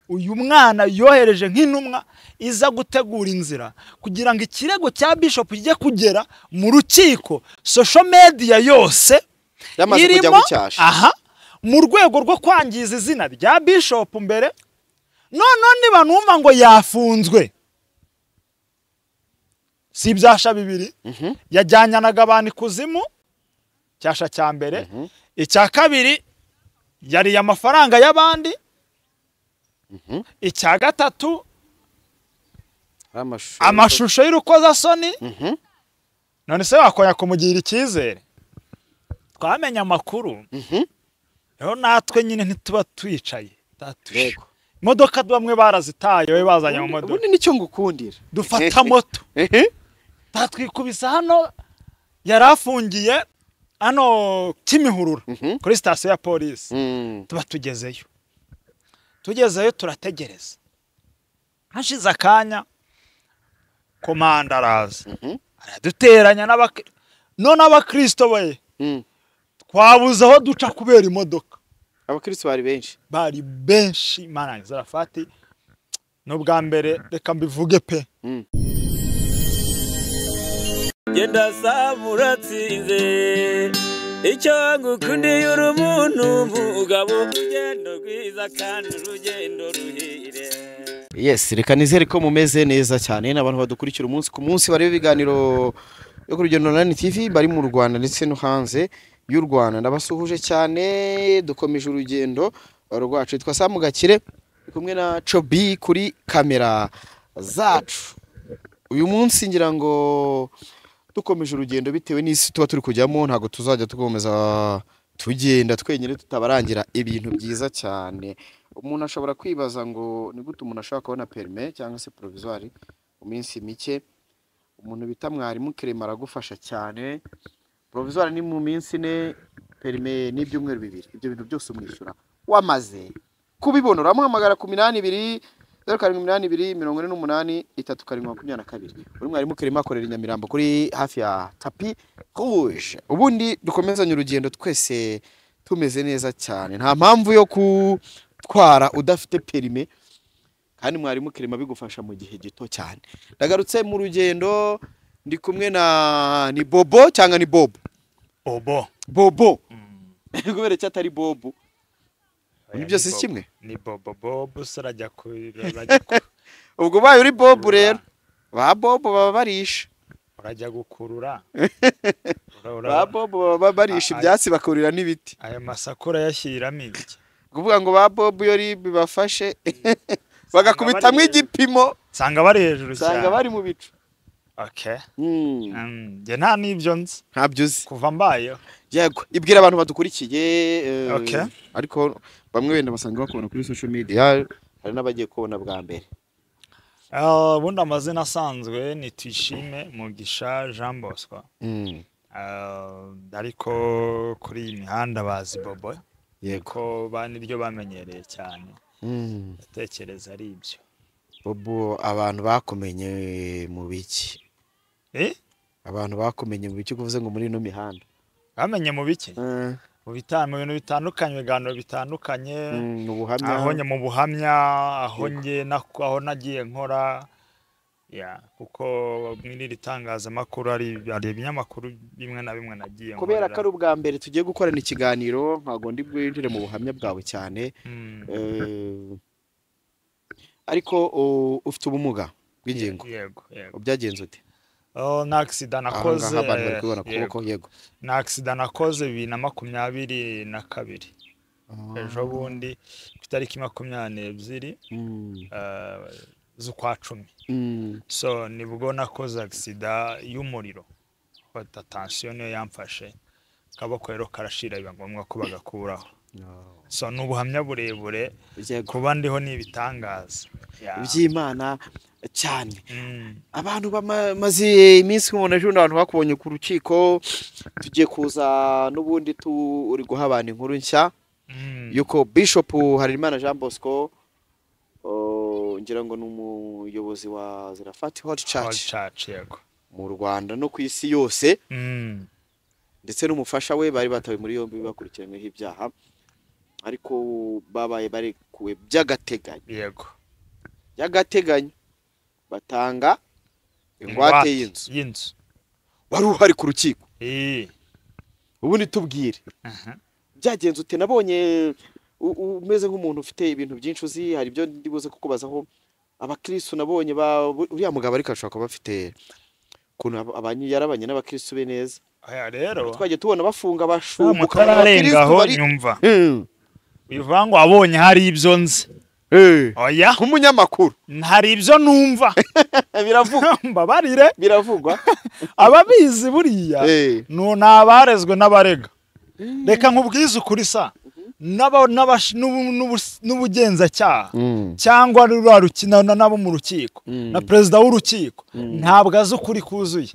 Uyu mwana yohereje nk'intumwa iza gutegura inzira kugira ngo ikirego cya Bishop kijye kugera mu rukiko, social media yose yamaze kujya irimo gucyasha. Aha, mu rwego rwo kwangiza izina rya Bishop mbere. None niba numva ngo yafunzwe, si ibyasha bibiri yajyanyanaga abantu ikuzimu, cyasha cya mbere. Icya kabiri, yariye amafaranga y'abandi. Icya gatatu, amashusho, amashusho y'urukozasoni. None se wakonya kumugirira icyizere? Twamenye amakuru rero, natwe nyine ntituba twicaye. Imodoka bamwe barazitaye, we bazanye mu modoka. Ubundi nicyo ngukundira. Dufata moto, tatwikubisa hano yari afungiye, hano Kimihurura kuri sitasiyo ya polisi. Tuba tugezeyo, tugezeyo turategereza. Hashize akanya komanda araza, araduteranya none abakristo be twabuze aho duca kubera imodoka. Abakristo bari benshi. Bari benshi. Mana Zarafati, n'ubwa mbere reka mbivuge pe. Genda saba uratsinze, icyo ngukundiye uri umuntu mugabo, urugendo rwiza kandi urugendo ruhire. Yes, reka nizere ko mumeze neza cyane n'abantu badukurikira umunsi ku munsi, bareba ibiganiro yo kuri Rugendo Online TV, bari mu Rwanda ndetse no hanze y'u Rwanda. Ndabasuhuje cyane, dukomeje urugendo rwacu. Twa Samu Gakire, ndi kumwe na Chobi kuri kamera zacu. Uyu munsi ngira ngo dukomeje urugendo bitewe n'isi tuba turi kujyamo, ntabwo tuzajya dukomeza tugenda twenyine tutabarangira ibintu byiza cyane. Umuntu ashobora kwibaza ngo ni gute umuntu ashobora kubona permis cyangwa se provisoire mu minsi mike? Umuntu bita Mwarimu Clement aragufasha cyane. Provisoire ni mu minsi 4, permis ni ibyumweru 2. Ibyo bintu byose umwishyura wamaze kubibona. Uramuhamagara ku 82 0782 48 3722. Uri Mwarimu Clement, akorera i Nyamirambo kuri hafi ya Tapis Rouge. Ubundi dukomezanye urugendo twese tumeze neza cyane. Nta mpamvu yo gutwara udafite permis, kandi Mwarimu Clement bigufasha mu gihe gito cyane. Ndagarutse mu rugendo, ndi kumwe na, ni Bobo cyangwa ni Bobo? Bobo. Bobo, kubera icyo atari Bobo? Ni byose si kimwe? Ni Bobo. Bobo se urajya ku urajya ku Ubwo ubaye uri Bobo rero, ba Bobo baba barisha. Urajya gukurura. Ba Bobo baba barisha ibyatsi, bakurira n'ibiti. Aya masaku urayashyiriramo iki? Kuvuga ngo ba Bobo iyo RIB bafashe bagakubitamwo igipimo, nsanga bari hejuru usanga cyane. bari mu bicu. Okay. Njye nta n'ibyo nzi. Ntabyo uzi. Kuva mbayeho. Yego, ibwira abantu badukurikiye, ariko bamwe wenda basanzwe bakubona kuri social media, hari n'abagiye kubona bwa mbere. Ubundi amazina asanzwe ni Tuyishime Mugisha Jean Bosco. Ariko kuri iyi mihanda bazi Bobo, ko niryo bamenyereye cyane. Ndatekereza ari ibyo. Bobo, abantu bakumenye mu biki? Eh? Abantu bakumenye mu biki, kuvuze ngo muri ino mihanda? Bamenye mu biki? Mu bintu bitandukanye, ibiganiro bitandukanye. Ubuhamya. Aho njye mu buhamya, aho njye aho nagiye nkora ya, kuko muri iri tangazamakuru hari ibinyamakuru bimwe na bimwe nagiye Kubera ko nkorera. ari ubwa mbere tugiye gukorana ikiganiro, ntabwo ndi bwinjire mu buhamya bwawe cyane. Ariko ufite ubumuga bw'ingingo? Yego. Byagenze ute? Oh, na accident Aha nakoze. ngaha abantu bari kubibona ku Yego. kuboko, yego. Na accident nakoze 2022, ejo bundi ku itariki 22 z'ukwa 10. So nibwo nakoze accident y'umuriro, haute tension niyo yamfashe, akaboko rero karashira, biba ngombwa ko bagakuraho. So ni ubuhamya burebure. Kuba ndiho ni ibitangaza. Yeah. By'Imana cyane. Abantu bamaze iminsi nkubona ejo bundi, abantu bakubonye ku rukiko. Tugiye kuza n'ubundi turi guha abantu inkuru nshya yuko Bishop Harerimana Jean Bosco, ngira ngo ni umuyobozi wa Zerafati Holy Holy Church Church, yego. mu Rwanda no ku isi yose, ndetse n'umufasha we bari batawe muri yombi bakurikiranyweho ibyaha. Ariko babaye barekuwe by'agateganyo. Yego. By'agateganyo batanga ingwate y'inzu. Wari uhari ku rukiko. Ubundi tubwire. Byagenze ute? Nabonye umeze nk'umuntu ufite ibintu byinshi uzi, hari ibyo ndibuze kukubazaho. Abakristo nabonye uriya mugabo ariko ashobora kuba afite ukuntu yarabanye n'abakristo be neza. Aya rero twagiye tubona bafunga bashumbuka mutararengaho nyumva. Bivuga ngo abonye hari ibyo nzi. Oya, nk'umunyamakuru hari ibyo numva. Biravugwa, mbabarire, biravugwa. Ababizi buriya no nabarezwe n'abarega. Reka nkubwize ukuri sa n'ubugenzacyaha cyangwa rura rukina nabo mu rukiko na perezida w'urukiko ntabwo azi ukuri kuzuye,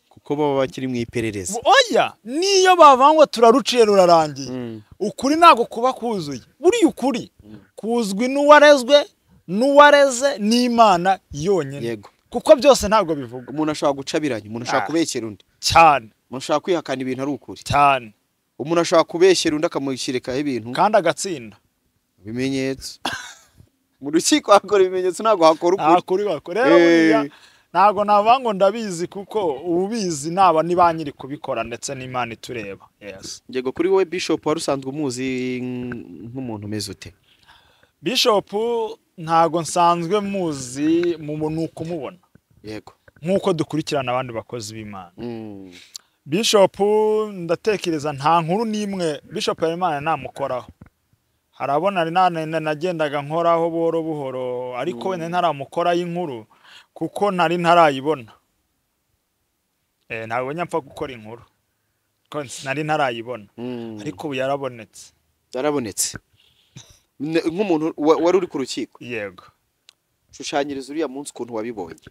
kuko baba bakiri mu iperereza. Oya, niyo bavangwa turaruciye rurarangiye, ukuri ntabwo kuba kuzuye. Buriya ukuri kuzwi n'uwarezwe n'uwareze n'Imana yonyine. Yego. Kuko byose ntabwo bivugwa. Umuntu ashobora gucabiranya, umuntu ashobora kubeshyera undi cyane, umuntu ashobora kwihakana ibintu ari ukuri cyane, umuntu ashobora kubeshyera undi akamushyirikaho ibintu kandi agatsinda ibimenyetso. Mu rukiko hakora ibimenyetso, ntabwo hakora ukuri. Rero buriya ntabwo navuga ngo ndabizi, kuko ubizi naba ni ba nyiri kubikora ndetse n'Imana itureba. Yes. Yego, kuri wowe Bishop wari usanzwe umuzi nk'umuntu umeze ute? Bishop ntago nsanzwe muzi mu kumubona. Yego. Nkuko dukurikirana abandi bakozi b'Imana. Bishop ndatekereza nta nkuru nimwe Bishop Harerimana namukoraho. Harabona nagendaga nkoraho buhoro buhoro, ariko wenda ntaramukoraho inkuru kuko nari ntarayibona. Ntabwo nyapfa gukora inkuru kuko nari ntarayibona, ariko ubu yarabonetse. Yarabonetse nk'umuntu wari uri ku rukiko. Yego. Shushanyiriza uriya munsi ukuntu wabibonye.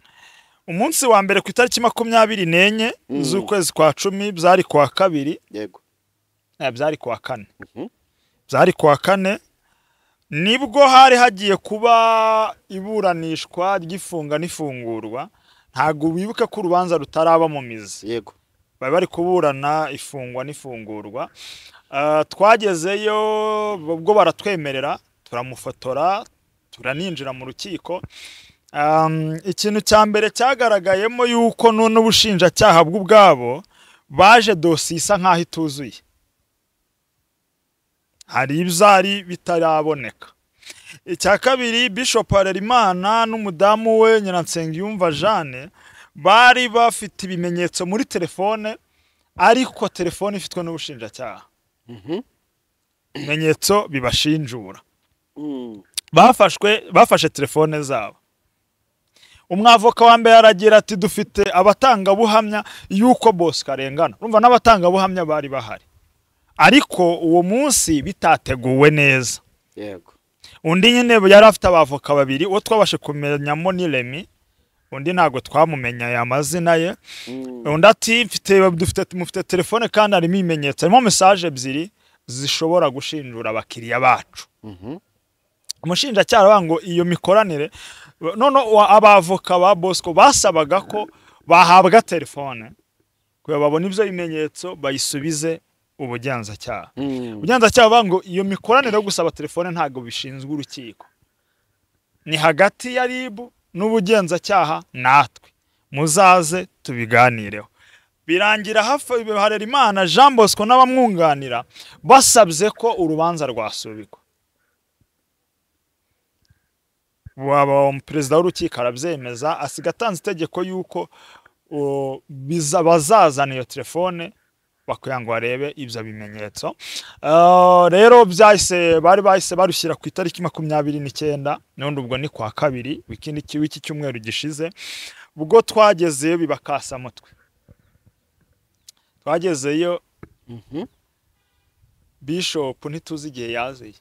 Umunsi wa mbere ku itariki 24 z'ukwezi kwa 10, byari kwa kabiri. Yego. Byari kwa kane. Byari kwa kane nibwo hari hagiye kuba iburanishwa ry'ifunga n'ifungurwa. Ntago wibuka ko urubanza rutaraba mu mizi. Yego. Bari bari kuburana ifungwa n'ifungurwa. Twagezeyo ubwo baratwemerera, turamufotora, turaninjira mu rukiko. Ikintu cya mbere cyagaragayemo yuko n'ubushinjacyaha bw'ubwabo baje dosiye isa nkaho ituzuye, hari ibyari bitaraboneka. Icya kabiri, Bishop Harerimana n'umudamu we Nyiransengiyumva Jeanne bari bafite ibimenyetso muri telefone, ariko telefone ifitwe n'ubushinjacyaha. Ibimenyetso bibashinjura. Bafashe telefone zabo. Umwavoka wa mbere aragira ati dufite abatangabuhamya yuko Bosco arengana. Urumva n'abatangabuhamya bari bahari, ariko uwo munsi bitateguwe neza. Yego. Undi nyine yari afite abavoka babiri, uwo twabashe kumenyamo ni Remy, undi ntago twamumenya ya mazina ye. Undi ati mufite telefone kandi harimo ibimenyetso, harimo message ebyiri zishobora gushinjura abakiriya bacu. Umushinjacyaha aravuga ngo iyo mikoranire none abavoka ba Bosco basabaga ko bahabwa telefone kugira babone ibyo bimenyetso bayisubize ubugenzacyaha. Ubugenzacyaha bavuga ngo iyo mikoranire yo gusaba telefone ntago bishinzwe urukiko, ni hagati ya RIB n'ubugenzacyaha natwe muzaze tubiganireho. Birangira hafi Harerimana Jean Bosco n'abamwunganira basabye ko urubanza rwasubikwa. Waba perezida w'urukiko arabyemeza, asiga atanze itegeko yuko bazazana iyo telefone bakugira ngo barebe ibyo bimenyetso. Rero byahise bari bahise barushyira ku itariki 29, n'undi ubwo ni kwa kabiri wikindi w'iki cyumweru gishize. Ubwo twagezeyo bibakasa mutwe. Twagezeyo Bishop ntituzi igihe yaziye.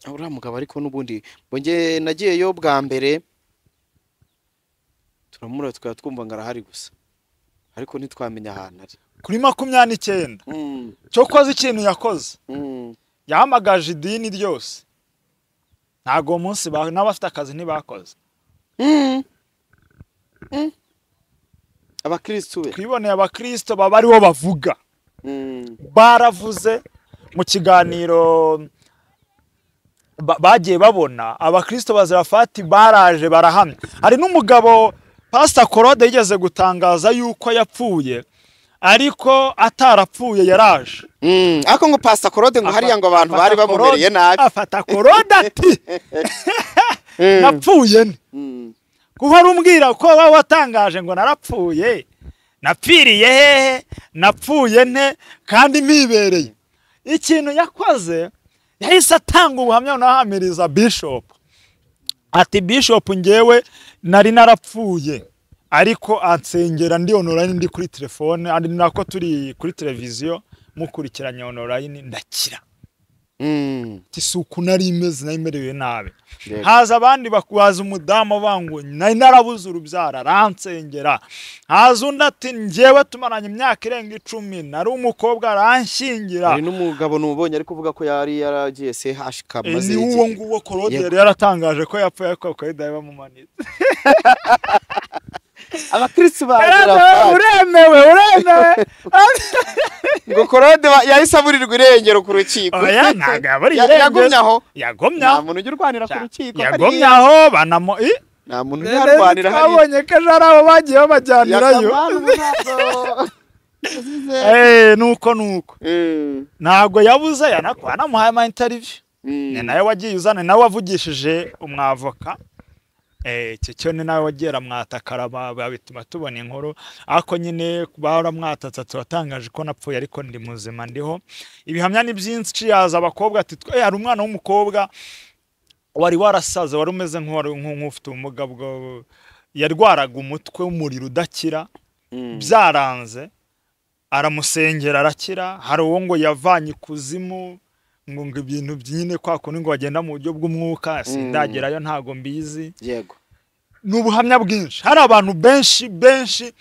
Uriya mugabo ariko n'ubundi bonge nagiyeyo bwa mbere turamura tukaba twumva ngo arahari gusa, ariko ntitwamenya ahantu ari. Kuri 29 cyokoze ikintu yakoze, yahamagaje idini ryose. Ntago munsi n'abafite akazi ntibakoze. Abakristo be twiboneye, abakristo baba aribo bavuga. Baravuze Mu kiganiro bagiye babona abakristo ba Zerafati baraje barahamya. Hari n'umugabo Pastor Korode yigeze gutangaza yuko yapfuye, ariko atarapfuye yaraje. Ariko ngo Pastor Korode ngo hariya ngo abantu bari bamumereye nabi. Afata Korode ati napfuye nte? Kuko arumbwira ko baba watangaje ngo narapfuye, napfiriye hehe, napfuye nte kandi mpibereye. Ikintu yakoze yahise atanga ubuhamya unahamiriza Bishop ati Bishop ngewe nari narapfuye, ariko ansengera ndi online, ndi kuri telefone, andi nako turi kuri televiziyo mukurikiranye online, ndakira. Isuku nari imeze, nari merewe nabi. Haza abandi bakubaza umudamu bangu nari narabuze urubyara, aransengera. Haza undi ati njyewe tumaranye imyaka irenga 10 nari umukobwa aranshyingira. Hari n'umugabo numubonye ari kuvuga ko yari yaragiye CHK maze ni uwo nguwo Korode yari yaratangaje ko yapfuye, ariko Korode bamumanitse. Abakristo ba Zerafati uremewe. Ngo Korode yahise aburirwa irengero ku rukiko. Oya ntabwo yaburiye irengero. Yagumye aho. Yagumye aho. Nta muntu ujya urwanira ku rukiko. Yagumye aho banamo nta muntu ujya arwanira hariya. Twabonye ko ejo ari abo bagiye babajyanirayo. Nuko. Ntabwo yabuze, yanamuhaye ama interview. Ni nawe wagiye uzana, nawe wavugishije umwavoka. Icyo cyo ni nawe wagiye aramwatakara bituma tubona inkuru, ariko nyine baramwatatse turatangaje ko napfuye ariko ndi muzima ndiho. Ibihamya ni byinshi. Yaza abakobwa ati hari umwana w'umukobwa wari warasaze, wari umeze nk'ufite ubumuga bwo yarwaraga umutwe w'umuriro udakira, byaranze, aramusengera arakira. Hari uwo ngo yavanye ikuzimu ngo ibintu byine kwa kundi ngo bagenda mu buryo bw'umwuka, sindagerayo ntago mbizi. Yego. Ni ubuhamya bwinshi, hari abantu benshi benshi.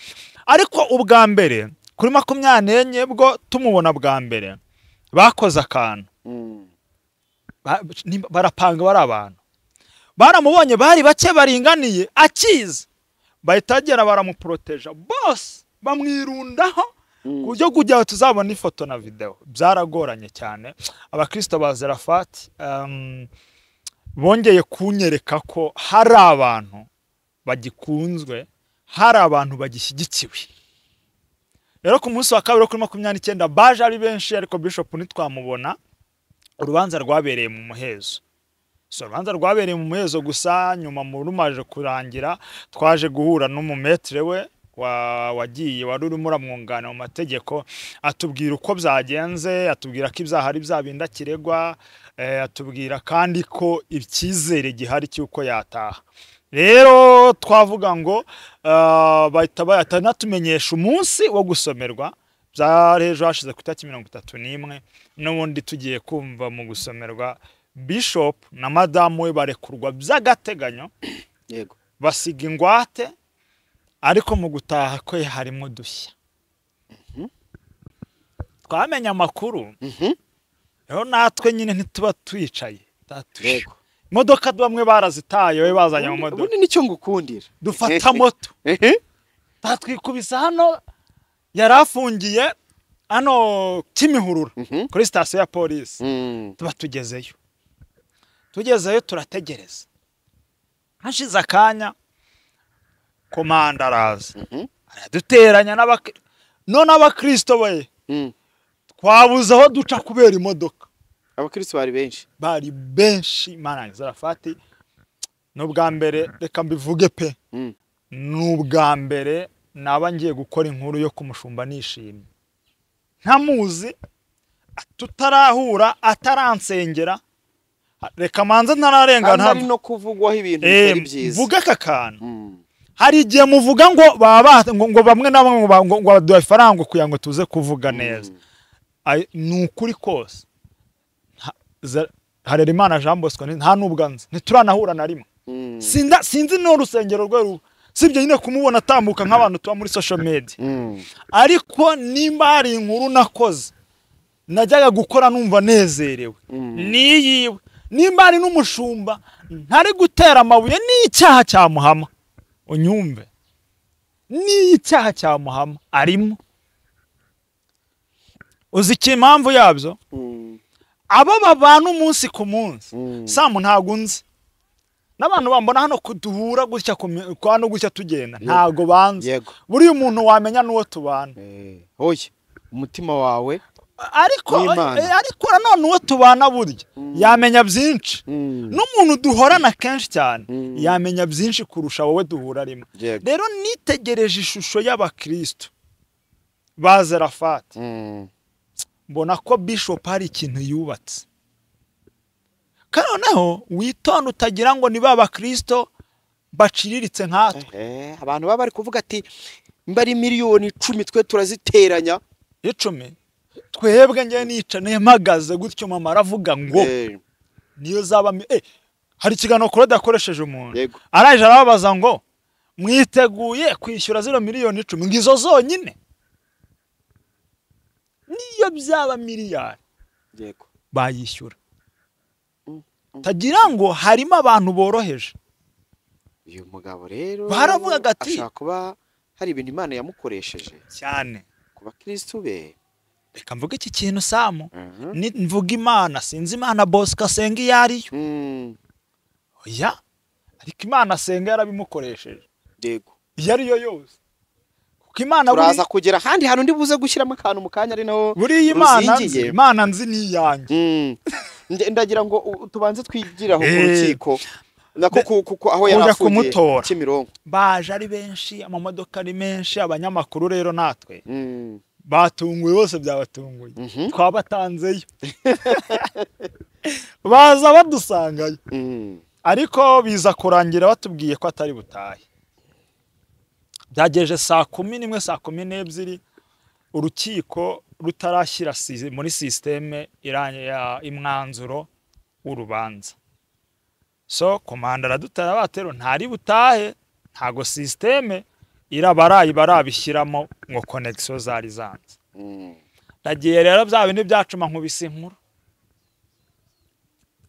Ariko ubwa mbere kuri 24 bwo tumubona bwa mbere bakoze akantu, barapanga, bari abantu baramubonye bari bake baringaniye, akiza bahita bagera baramuproteja bose bamwirundaho kuburyo kugira tuzabona ifoto na video. Byaragoranye cyane. Abakristo ba Zerafati bongeye kunyereka ko hari abantu bagikunzwe, hari abantu bagishyigikiwe. Rero ku munsi wa kabiri kuri 29 baje ari benshi, ariko Bishop ntitwamubona. Urubanza rwabereye mu muhezo. So urubanza rwabereye mu muhezo gusa, nyuma mu rumaje kurangira twaje guhura n'umumetre we wagiye wari urimo uramwungana mu mategeko, atubwira uko byagenze, atubwira ko ibyaha ari bya bindi akiregwa, atubwira kandi ko icyizere gihari cy'uko yataha. Rero twavuga ngo bahita batanatumenyesha umunsi wo gusomerwa, byari ejo hashize ku itariki 31, n'ubundi tugiye kumva mu gusomerwa Bishop na madamu we barekurwa by'agateganyo. Yego. Basiga ingwate, ariko mu gutaha kwe harimo udushya. Twamenye amakuru. Rero natwe nyine ntituba twicaye. Imodoka bamwe barazitaye, we bazanye mu modoka. Ubundi nicyo ngukundira. Dufata moto. Tatwikubisa hano yarafungiye hano Kimihurura kuri sitasiyo ya polisi. Tuba tugezeyo. Tugezeyo turategereza. Hashize akanya komanda araza. Araduteranya none abakristo we. Twabuze aho duca kubera imodoka. Abakristo bari benshi. Bari benshi. Mana Zerafati n'ubwa mbere reka mbivuge pe. N'ubwa mbere naba ngiye gukora inkuru yo kumushumba nishimye. Ntamuzi, tutarahura, ataransengera. Reka manze ntararenga ntabwo ari no kuvugwaho ibintu bitari byiza. Vuga aka kantu. Hari igihe muvuga ngo baba ngo bamwe na bamwe ngo baduha ifaranga kugira ngo tuze kuvuga neza. Ni ukuri kose. Harerimana Jean Bosco nta nubwo nzi, ntituranahura na rimwe. Sinzi no rusengero rwe, sibyo nyine kumubona atambuka nk'abantu tuba muri social media. Ariko nimba hari inkuru nakoze najyaga gukora numva nezerewe, niyiwe. Nimba ari n'umushumba ntari gutera amabuye, n'icyaha cyamuhama, unyumve, n'icyaha cyamuhama arimo. Uzi iki impamvu yabyo? Abo babana umunsi ku munsi. Samu ntago nzi. N'abantu bambona hano kuduhura gutya kwano gutya tugenda ntago banze. Buri umuntu wamenya nuwo tubana. Oye umutima wawe ariko ariko nanone uwo tubana burya yamenya byinshi. N'umuntu duhorana kenshi cyane yamenya byinshi kurusha wowe duhura rimwe. Rero nitegereje ishusho y'abakristo ba Zerafati, mbona ko Bishop hari ikintu yubatse. Kandi noneho witonda utagira ngo ni ba bakristo baciriritse nkatwe. Abantu baba bari kuvuga ati mbari miliyoni 10 twe turaziteranya 10 twebwe nge nica mpagaze gutyo mama aravuga ngo niyo zaba hari ikiganiro Claude akoresheje umuntu araje arababaza ngo mwiteguye kwishyura 0 miliyoni 10 ngizo zonyine niyo byaba miliyari yego bayishyura. Tagira ngo harimo abantu boroheje. Uyu mugabo rero baravuga ati ashaka kuba hari ibintu Imana yamukoresheje cyane ku bakristo be. Reka mvuge iki kintu Samu, mvuga Imana sinzi Imana Bosco asenga iyo ariyo. Oya ariko Imana asenga yarabimukoresheje. Yego iyo ariyo yose. Kuko Imana turaza kugera handi hantu ndi buze gushyiramo akantu mu kanya ari naho buri Imana nzi, Imana nzi ni yanjye. Ndagira ngo tubanze twigiraho ku rukiko nako kuko aho yarafungiye Kimironko baje ari benshi, amamodoka ari menshi, abanyamakuru rero natwe batunguye bose byabatunguye. Twabatanzeyo baza badusangayo. Ariko biza kurangira batubwiye ko atari butahe. Byageje saa 11 saa 12 urukiko rutarashyira muri systeme imwanzuro w'urubanza. So komanda aradutara batero ntari butahe, ntago systeme irabarayi barabishyiramo ngo connection zari zanze. Ndagiye rero bya bintu byacuma nkubise inkuru.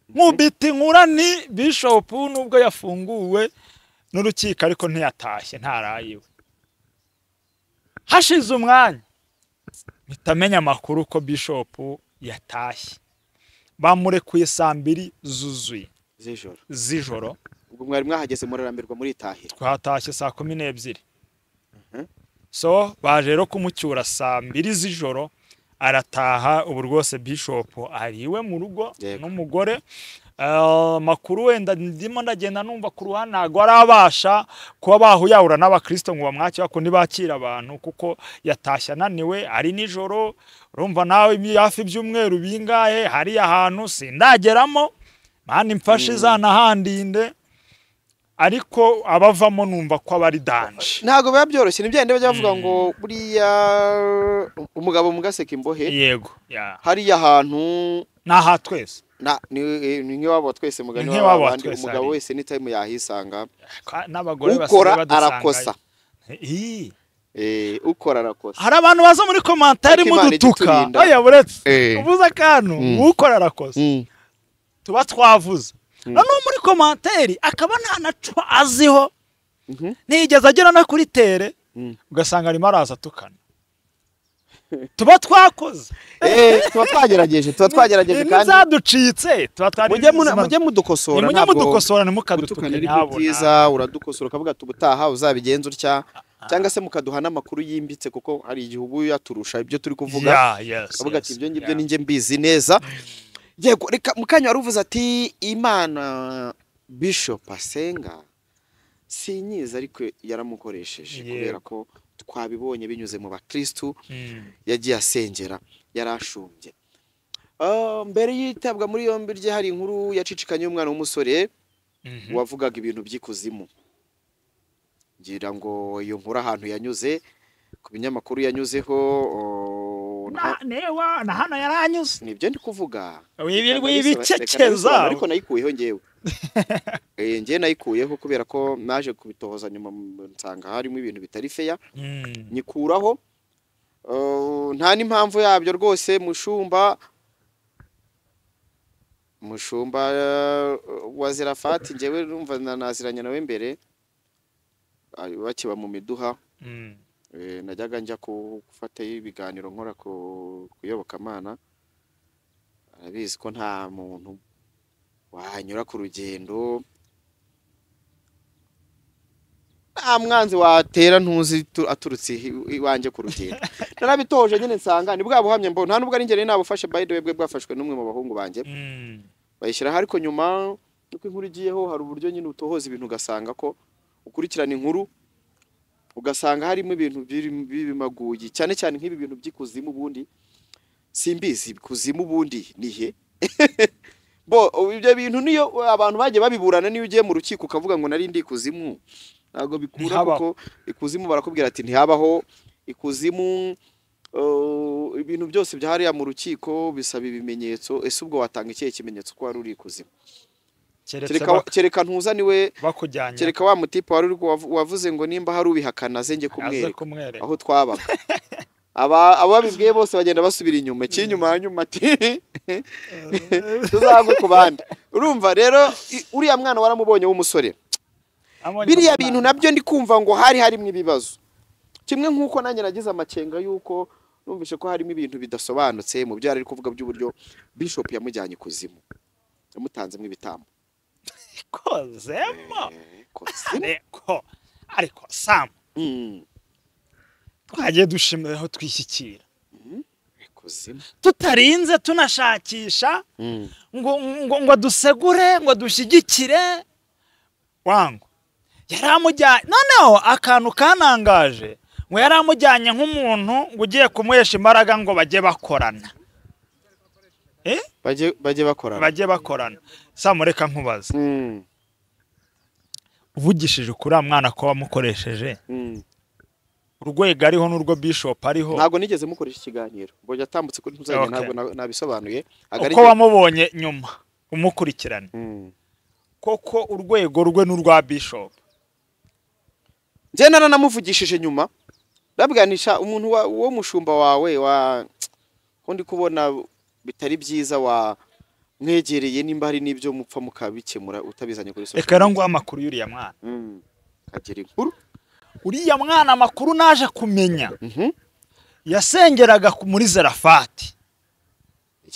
Nkubita inkura ni Bishop nubwo yafunguwe n'urukiko ariko ntiyatashye ntarayiwe. Hashize umwanya mitamenya amakuru ko Bishop yatashye. Bamurekuye saa 2 zuzuye z'ijoro. Ubwo mwari mwahageze murarambirwa muri itahira. Twatashye saa 12. So baje rero kumucyura saa 2 z'ijoro arataha. Ubu rwose Bishop ariwe mu rugo n'umugore. Makuru wenda ndimo ndagenda numva ku ruhande ntago arabasha kuba bahuyahura n'abakristo ngo bamwakire ko ntibakira abantu kuko yatashye ananiwe ari nijoro. Urumva nawe hafi ibyumweru bingahe hari ahantu sindageramo mani mfashe zanahandinde, ariko abavamo numva ko abari danje. Ntago biba byoroshye nibyo bajya bavuga ngo buriya umugabo mugaseka imbohe. Yego hariya hantu naha twese na ni nk'iwabo twese mugani w'abandi umugabo wese ni time yahisanga n'abagore ukora arakosa. Ukora arakosa. Hari abantu baza muri commentaire mudutuka oya buretse ubuza akantu ukora arakosa tuba twavuze. None muri commentaire akaba nta naco aziho nigeze agera no kuri tere ugasanga arimo araza tukana. Tuba twakoze tuba twagerageje kandi ntizaducitse tuba twari mujye mudukosora ntabwo mujye mudukosora ntimukadutuke ntabwo byiza. Uradukosora ukavuga ati ubutaha uzabigenza utya cyangwa se mukaduha n'amakuru yimbitse kuko hari igihe ubu yaturusha ibyo turi kuvuga ukavuga ati ibyo ngibyo ninjye mbizi neza. Yego reka mukanya waruvuze ati Imana Bishop asenga sinyiza ariko yaramukoresheje kubera ko twabibonye binyuze mu bakristo yagiye asengera yarashumbye. Mbere yitabwa muri yombi rye hari inkuru yacicikanye y'umwana w'umusore wavugaga ibintu by'ikuzimu. Ngira ngo iyo nkuru ahantu yanyuze ku binyamakuru yanyuzeho na hano yaranyuze. Nibyo ndi kuvuga wibiceceza ariko nayikuyeho ngewe. Ngewe nayikuyeho kubera ko naje kubitohoza nyuma nsanga harimo ibintu bitari fair nyikuraho. Nta n'impamvu yabyo rwose. Mushumba wa Zerafati ngewe numva naziranye nawe mbere bakiba mu miduha. Najyaga njya gufata ibiganiro nkora ku kuyobokamana. Arabizi ko nta muntu wanyura ku rugendo, nta mwanzi watera ntuzi aturutse iwanjye ku rugendo. Narabitoje nyine nsanga ni bwa buhamya mbo nta nubwo ari njye nabufashe, by the way bwe bwafashwe n'umwe mu bahungu banjye bayishyira, ariko nyuma nuko inkuru igiyeho hari uburyo nyine utohoza ibintu ugasanga ko ukurikirana inkuru ugasanga harimo ibintu by'ibimaguyi, cyane cyane nk'ibi bintu by'ikuzimu. Ubundi simbizi kuzimu ubundi ni he. Bo ibyo bintu niyo abantu bagiye babiburana, niyo ugiye mu rukiko ukavuga ngo nari ndi ikuzimu ntabwo bikura, kuko ikuzimu barakubwira ati ntihabaho ikuzimu. Ibintu byose byahariya mu rukiko bisaba ibimenyetso. Ese ubwo watanga ikihe kimenyetso ko wari uri ikuzimu? Kereka ntuzaniwe, kereka wa mutipe wari wavuze ngo nimba hari ubihakana ze njye kumwereka aho twabaga. Ababibwiye bose bagenda basubira inyuma, ikinyuma hanyuma ati tuzagwe ku bandi. Urumva rero uriya mwana waramubonye w'umusore, biriya bintu nabyo ndi kumva ngo hari harimo ibibazo. Kimwe nk'uko nanjye nagize amakenga y'uko numvise ko harimo ibintu bidasobanutse mu byo ari kuvuga by'uburyo Bishop yamujyanye kuzimu, yamutanzemo ibitambo. Kozemo ariko Sam twagiye dushimira aho twishyikira tutarinze tunashakisha ngo dusegure ngo dushyigikire wangu. Yaramujyanye noneho akantu kanangaje ngo yaramujyanye nk'umuntu ngo ugiye kumuhesha imbaraga ngo bajye bakorana. Bajye bakorana. Sam reka nkubaze, uvugishije kuri mwana ko wamukoresheje urwego ariho n'urwo Bishop ariho? Ntabwo nigeze mukoresha ikiganiro ngo yatambutse kuri ntuzanye, ntabwo nabisobanuye. Uko wamubonye nyuma umukurikirana koko urwego rwe n'urwa Bishop? Njye naranamuvugishije nyuma ndabwanisha umuntu wo mushumba wawe wa ko ndi kubona bitari byiza wa mwegereye, nimba hari n'ibyo mupfa mukabikemura utabizanye kuri social. Reka ngo amakuru y'uriya mwana kagera inkuru. Uriya mwana amakuru naje kumenya yasengeraga muri Zerafati.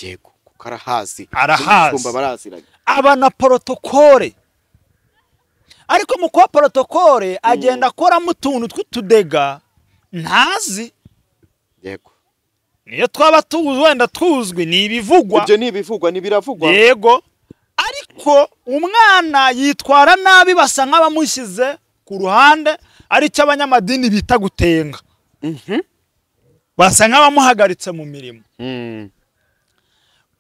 Yego, kuko arahazi, aba na protokole. Ariko mu kuba protokole agenda akoramo utuntu tw'utudega ntazi. Yego, niyo twaba tuzi wenda tuzwi ni ibivugwa, ibyo ni ibivugwa ni biravugwa. Yego, ariko umwana yitwara nabi basa nk'abamushyize ku ruhande, ari cyo abanyamadini bita gutenga. Basa nk'abamuhagaritse mu mirimo.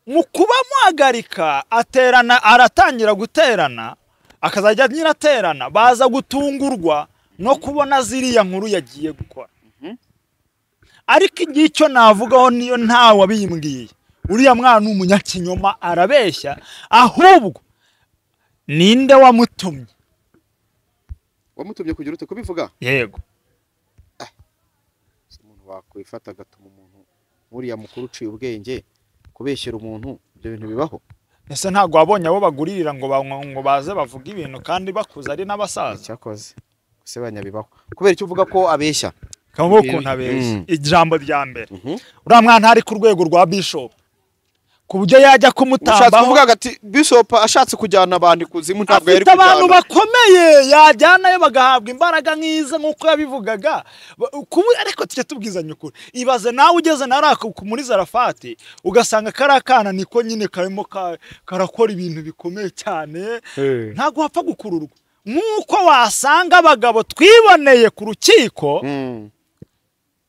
Mu kuba muhagarika aterana, aratangira guterana, akazajya nyiraterana, baza gutungurwa no kubona ziriya nkuru yagiye gukora. Ariko igicyo navugaho niyo ntawe wabimbwiye, uriya mwana ni umunyakinyoma, arabeshya. Ahubwo ninde wamutumye? Wamutumye kugira ute kubivuga? Yego. Umuntu wakwifata agatuma umuntu uriya mukuru uciye ubwenge kubeshyera umuntu, ibyo bintu bibaho? Ese ntabwo wabonye abo baguririra ngo baze bavuga ibintu kandi bakuze ari n'abasaza? Cyakoze gusebanya bibaho. Kubera icyo uvuga ko abeshya? Kamubo ukuntu abeshya. Ijambo rya mbere, uriya mwana ari ku rwego rwa Bishop ku buryo yajya kumutambaho. Ushatse kuvuga ati Bishop ashatse kujyana abantu ikuzimu ntabwo yari kujyana. Afite abantu bakomeye yajyanayo bagahabwa imbaraga nk'ize nk'uko yabivugaga. Ariko tujye tubwizanya ukuri, ibaze nawe ugeze naraka muri Zarafati ugasanga karakana niko nyine karimo karakora ibintu bikomeye cyane, ntabwo wapfa gukururwa nk'uko wasanga abagabo twiboneye ku rukiko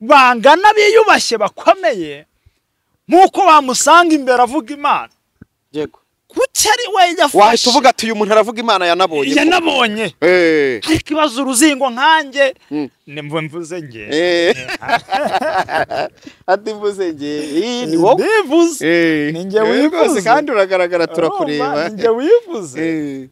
bangana biyubashye bakomeye, nkuko wamusanga imbere avuga Imana. Yego, kuki ari we yafashe? Wahita uvuga ati uyu muntu aravuga Imana yanabonye. Yanabonye. Ariko ibaza uruzingo nkanjye nimvuze nge. Ati mvuze nge. Ni wowe nivuze. Ni nge wivuze kandi uragaragara turakureba. Ni nge wivuze.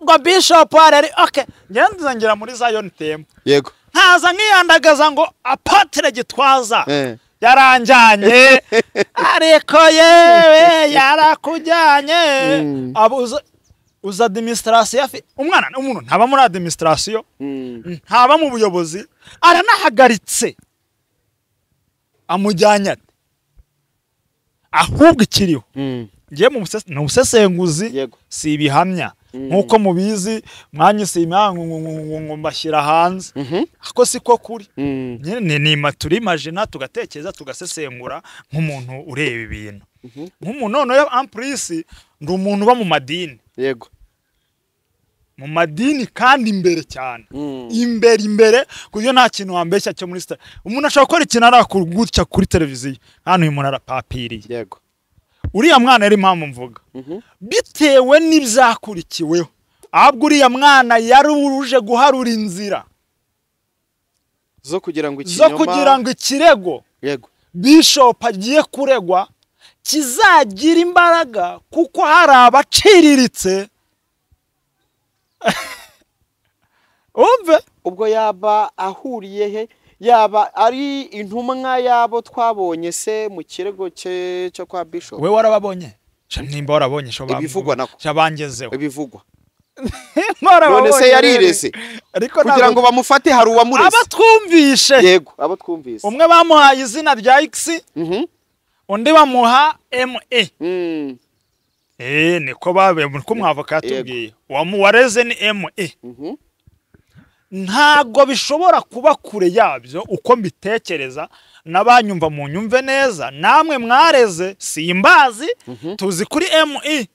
Ngo Bishop ari okay, ngenza ngira muri Zion Temple. Yego. Nkaza nkiyandagaza ngo Apotre Gitwaza yaranjanye, ariko yewe yarakujyanye. Uza administration, umwana umuntu ntaba muri administration, ntaba mu buyobozi, aranahagaritse amujyanye ate? Ahubwo ikiriho ngiye mu busesenguzi, si ibihamya nkuko mubizi mwanyise ngo mbashyira hanze, ako siko kuri nyine ni turimagina tugatekereza tugasesengura nk'umuntu ureba ibintu. Nk'umuntu noneho amplisi ndi umuntu uba mu madini. Yego, mu madini kandi imbere cyane, imbere kuburyo nta kintu wambeshya cyo muri star. Umuntu ashobora gukora ikintu arakugutya kuri televiziyo, hano uyu muntu arapapiriye. Yego, uriya mwana yari impamvu mvuga bitewe n'ibyakurikiweho, ahubwo uriya mwana yari uje guharura inzira zo kugira ngo ikinyoma, zo kugira ngo ikirego yego Bishop agiye kuregwa kizagira imbaraga, kuko hari abaciriritse. Umve ubwo yaba ahuriye he, yaba ari intumwa yabo twabonye se mu kirego cye cyo kwa Bishop. We warababonye? Nimba warabonye ibivugwa nako cyabangezeho ibivugwa. None se yarireze ariko kugira ngo bamufate hari uwamureze. Abatwumvishe. Yego, abo twumvise. Umwe bamuhaye izina rya X, undi bamuha ME. Niko babe niko mwavoka yatubwiye. Uwamuwareze ni ME. Ntago bishobora kuba kure yabyo uko mbitekereza, nabanyumva mu nyumve neza, namwe mwareze simbazi, tuzi kuri ME.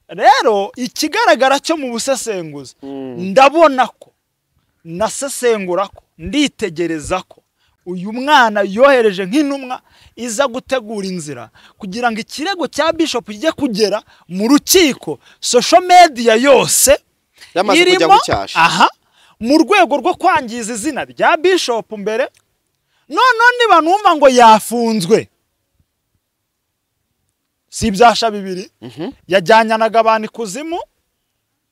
Rero ikigaragara cyo mu busesenguzi, ndabona ko nasesengura ko nditegereza ko uyu mwana yohereje nk'intumwa iza gutegura inzira kugira ngo ikirego cya Bishop kijye kugera mu rukiko, social media yose yamaze kujya gucyasha. Aha, mu rwego rwo kwangiza izina rya Bishop mbere. None niba numva ngo yafunzwe, si ibyasha bibiri, yajyanyanaga abantu ikuzimu,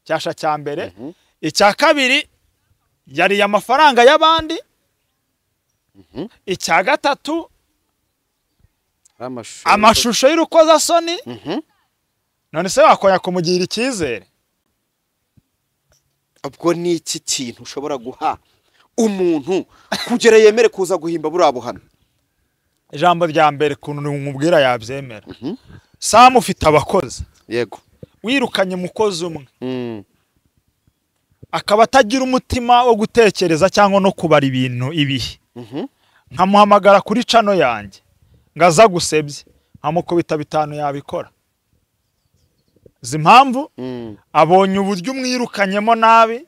cyasha cya mbere. Icya kabiri yariye amafaranga y'abandi. Icya gatatu amashusho y'urukozasoni. None se wakonya kumugira icyizere? Ubwo ni iki kintu ushobora guha umuntu kugera yemere kuza guhimba buriya buhamya? Ijambo rya mbere kuntu umubwira yabyemera. Sam ufite abakozi. Yego, wirukanye umukozi umwe, akaba atagira umutima wo gutekereza cyangwa no kubara ibintu ibihe, nkamuhamagara kuri cano yanjye ngaza gusebye, nkamukubita 5 yabikora. Izi mpamvu abonye uburyo umwirukanyemo nabi,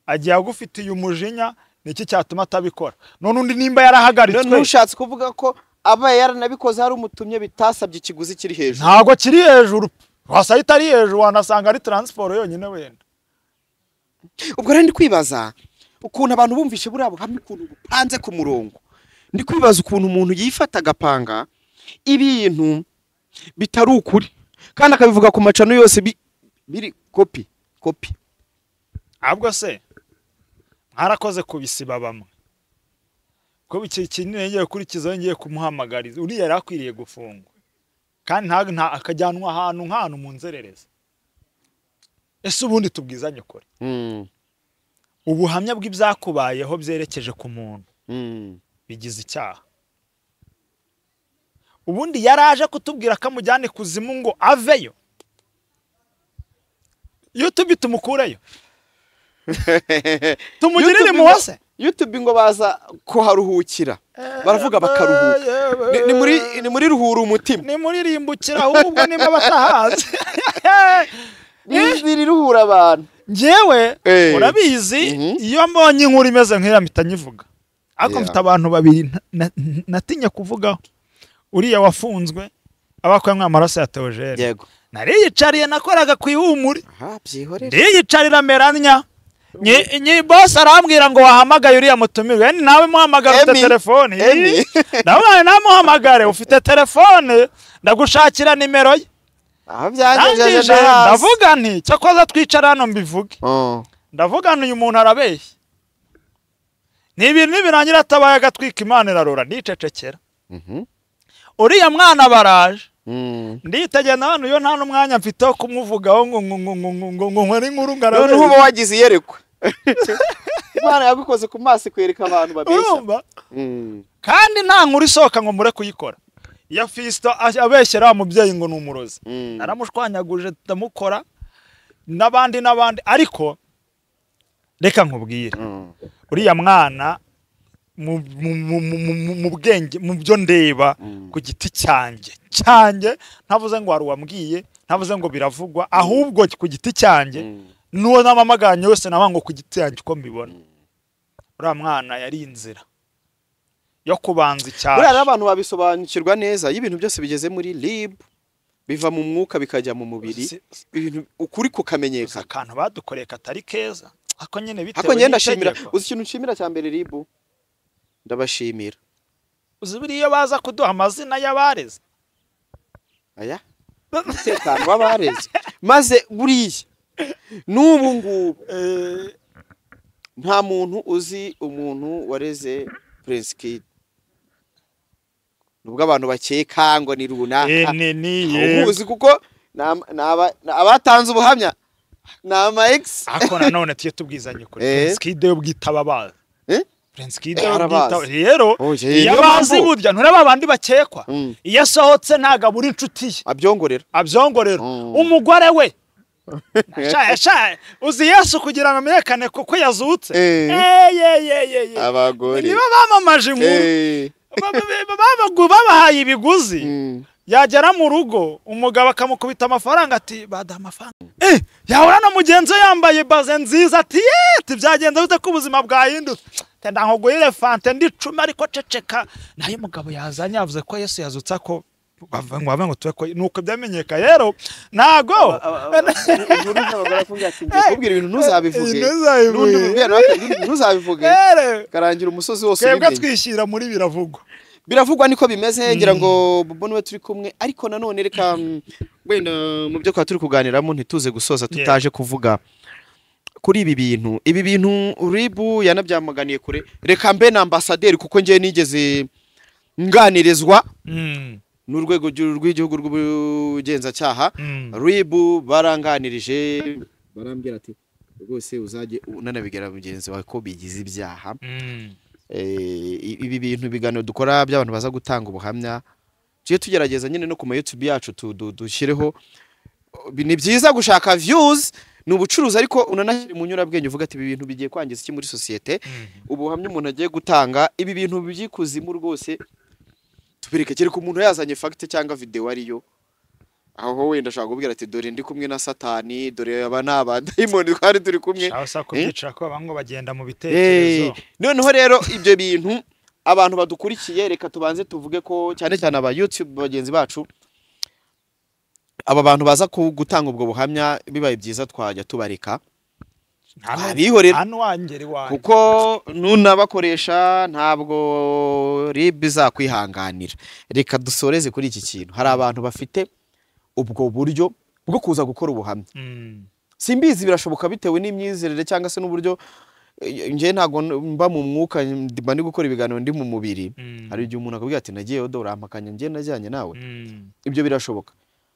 agiye agufitiye umujinya, niki cyatuma atabikora? None undi nimba yarahagaritswe, ntushatse kuvuga ko aba yaranabikoze hari umutumye bitasabye ikiguzi kiri hejuru? Ntago kiri hejuru, wasahita ari hejuru, wanasanga ari transport yonyine wenda. Ubwo rero ndi kwibaza ukuntu abantu bumvishe buriya buhamya ukuntu bupanze ku murongo. Ndi kwibaza ukuntu umuntu yifata agapanga ibintu bitari ukuri kandi akabivuga ku macano yose biri kopi kopi. Ahubwo se mwarakoze kubisiba bamwe, ko iki kintu ngiye kurikiza ngiye kumuhamagariza uriya yari akwiriye gufungwa, kandi nta akajyanwa ahantu nk'ahantu mu nzererezi. Ese ubundi tubwizanye ukuri, ubuhamya bw'ibyakubayeho byerekeje ku muntu bigize icyaha. Ubundi yaraje kutubwira ko amujyane kuzimu ngo aveyo, YouTube tumukureyo, tumugirire muhose. YouTube ngo baza kuharuhukira, baravuga bakaruhuka. Ni muri ruhura umutima, ni muri rimbukira ahubwo nimba batahazi. Ni ruhura abantu. Njyewe urabizi iyo mbonye inkuru imeze nk'iriya mpita nyivuga, ariko mfite abantu babiri natinye kuvugaho. Uriya wafunzwe abakwemwe amaraso ya Theogene. Yego, nariyicariye nakoraga ku ihumure. Aha, byihorere. Ndiyicarira meranya. Nyi boss arambwira ngo wahamagaye uriya mutumirwe, nawe muhamagara ufite telefone. Nawe namuhamagare ufite telefone, ndagushakira nimero ye. Aho byangejeje ndavuga nti cyakoza twicara hano mbivuge. Ndavuga nti uyu muntu arabeshya. Ni ibintu birangira atabaye agatwika Imana irarora, ndicecekera. Uriya mwana baraje, nditegena hano yo nta n'umwanya mfite wo kumuvugaho ngo ngo ngo ngo ngo ngo nkore inkuru ngarabeshya. None uba wagize iyerekwa. Imana yabikoze ku maso kwereka abantu babeshya. Urumva? Kandi nta nkuru isohoka ngo mure kuyikora. Ya Fisto abeshyera mubyeyi ngo ni umurozi. Naramushwanyaguje ndamukora n'abandi n'abandi, ariko reka nkubwire uriya mwana mu bwenge mu byo ndeba ku giti cyanjye ntavuze ngo hari uwambwiye, ntavuze ngo biravugwa, ahubwo ku giti cyanjye nuwo namamaganye wese nabango ku giti cyanjye uko mbibona. Uriya mwana yari inzira yo kubanza icyaha. Buriya abantu babisobanukirwa neza iyo ibintu byose bigeze muri lib biva mu mwuka bikajya mu mubiri, ibintu ukuri kukamenyeka. Akantu badukoreye katari keza ako nyene bitewe ako ngenda ndashimira. Uzi ikintu nshimira cya mbere RIB, ndabashimira. Uzi buriya baza kuduha amazina y'abareze aya umutekano w'abareze, maze buriya n'ubu ngubu nta muntu uzi umuntu wareze Prince Kid, nubwo abantu bakeka ngo ni runaka uzi kuko abatanze ubuhamya ni ama ex. Ako nanone tujye tubwizanye kuri Prince Kid yo bwitaba bazi. Prince Kid yo bwitaba rero iyo bazi burya nturaba abandi bakekwa, iyo asohotse ntago abura inshuti ye abyongorera umugore we. Sha uzi Yesu kugira ngo amenyekane kuko yazutse. Abagore niba bamamaje inkuru babahaye ibiguzi, yagera mu rugo umugabo akamukubita amafaranga ati badaha amafaranga. Yahura na mugenzi we yambaye baze nziza ati yeti byagenze bite ko ubuzima bwahindutse, ndankoguhire fante ndi 10 ariko ceceka. Nayo umugabo yazanye yavuze ko Yesu yazutse ako bavuga ngo tube ko nuko byamenyeka. Rero nago inkuru z'abagore afungiye ati ngiye kubwira ibintu ntuzabivuge, n'undi mubwira nawe ntuzabivuge, karangira umusozi wose ubimenye. Twebwe twishyira muri biravugwa biravugwa niko bimeze, ngira ngo Bobo niwe turi kumwe. Ariko nanone reka wenda mu byo kwa turi kuganiramo ntituze gusoza tutaje kuvuga kuri ibi bintu. Ibi bintu RIB yanabyamaganiye kure. Reka mbe na ambasaderi kuko ngiye nigeze nganirizwa n'urwego rw'igihugu rw'ubugenzacyaha RIB, baranganirije barambwira ati rwose uzajye unanabigera mugenzi wawe ko bigize ibyaha. Ibi bintu ibiganiro dukora by'abantu baza gutanga ubuhamya tujye tugerageza nyine no ku ma YouTube yacu dushyireho. Ni byiza gushaka views, ni ubucuruzi, ariko unanashyira mu nyurabwenge uvuga ati ibi bintu bigiye kwangiza iki muri sosiyete, ubuhamya umuntu agiye gutanga, ibi bintu by'ikuzimu rwose tubireke. Kereka umuntu yazanye fact cyangwa video ariyo, aho wenda ashaka kubwira ati dore ndi kumwe na Satani, dore aba n'abadayimoni twari turi kumwe. Shaka kubyicara ko abango bagenda mu bitekerezo. Noneho rero ibyo bintu abantu badukurikiye reka tubanze tuvuge ko cyane cyane aba YouTube bagenzi bacu, aba bantu baza gutanga ubwo buhamya bibaye byiza twajya tubareka abihorera, kuko nunabakoresha ntabwo RIB izakwihanganira. Reka dusoreze kuri iki kintu. Hari abantu bafite ubwo buryo bwo kuza gukora ubuhamya. Simbizi birashoboka bitewe n'imyizerere cyangwa se n'uburyo. Nje ntago mba mu mwuka, mba ndi gukora ibiganiro ndi mu mubiri. Hari igihe umuntu akubwira ati nagiye dore urampakanya nje najyanye nawe. Ibyo birashoboka.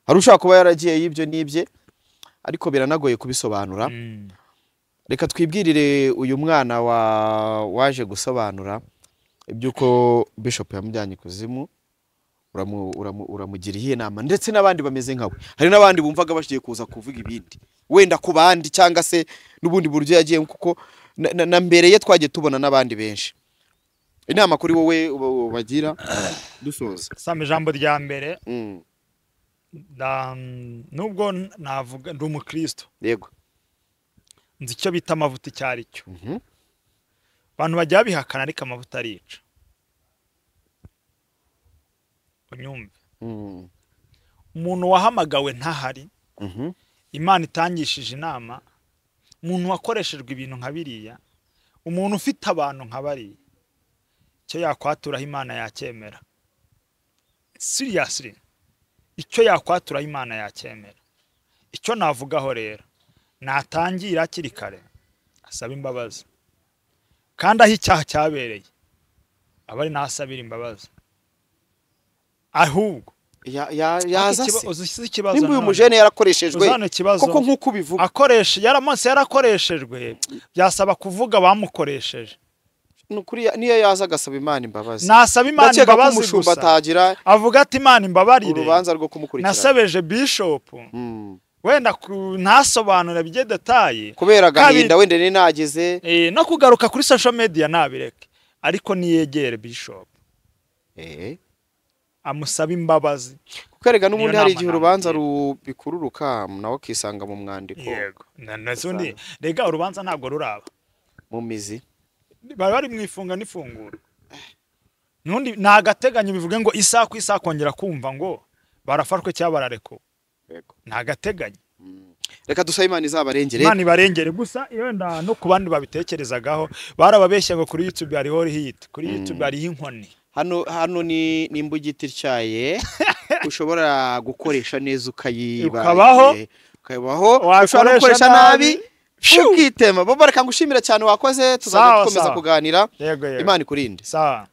Hari ushaka kuba yaragiye y'ibyo n'ibye, ariko biranagoye kubisobanura. Reka twibwirire uyu mwana waje gusobanura iby'uko Bishop yamujyanye kuzimu, uramugira iyihe nama, ndetse n'abandi bameze nkawe. Hari n'abandi bumvaga bagiye kuza kuvuga ibindi wenda ku bandi cyangwa se n'ubundi buryo yagiye, kuko na mbere ye twagiye tubona n'abandi benshi. Inama kuri wowe ubagira dusoza. Sam, ijambo rya mbere nubwo navuga ndi umukristo, yego nzi icyo bita amavuta icyo ari cyo. Abantu bajya bihakana ariko amavuta arica. Unyumve, umuntu wahamagawe ntahari, Imana itangishije inama, umuntu wakoreshejwe ibintu nka biriya, umuntu ufite abantu nka bariya, icyo yakwaturaho Imana yacyemera. Seriously, icyo yakwaturaho Imana yacyemera. Icyo navugaho rero, natangira hakiri kare asaba imbabazi, kandi aho icyaha cyabereye aba ari nasabira imbabazi. Ahubwo yaza se nimba uyu mujene yarakoreshejwe koko nkuko ubivuga, akoresha yaramonse yarakoreshejwe, byasaba kuvuga bamukoresheje. Nukuri niyo yaza agasaba Imana imbabazi, Nasaba Imana ndakeka ko imbabazi umushumba gusa, atagira avuga ati Imana imbabarire, urubanza rwo kumukurikirana. Nasebeje bishop, wenda ntasobanura bijye detaye kubera agahinda wenda ni nageze no kugaruka kuri social media nabireke, ariko niyegere bishop amusaba imbabazi. Kuko erega n'ubundi Niyo hari nama igihe urubanza namugira. rubikururuka nawe akisanga mu mwandiko. Yego, undi rega urubanza ntabwo ruraba mu mizi, bari bari mu ifunga n'ifunguro. Nundi ni agateganyo, bivuge ngo isaha ku isaha kongera kumva ngo barafashwe cyangwa bararekuwe, ni agateganyo. Reka dusabe Imana izabarengere. Imana ibarengere gusa. Yenda no ku bandi babitekerezagaho, barababeshya ngo kuri YouTube hariho hit, kuri YouTube hariho inkoni. Hano ni imbugiti ityaye ushobora gukoresha neza ukayiba, Ukabaho. ukabaho, ushobora no Wakoresha gukoresha nabi nabi, Phew. ukitema. Bobo, reka ngushimira cyane, wakoze, tuzajya Sawa, dukomeza sawa. kuganira. Yego, yego. Imana ikurinde. Sawa.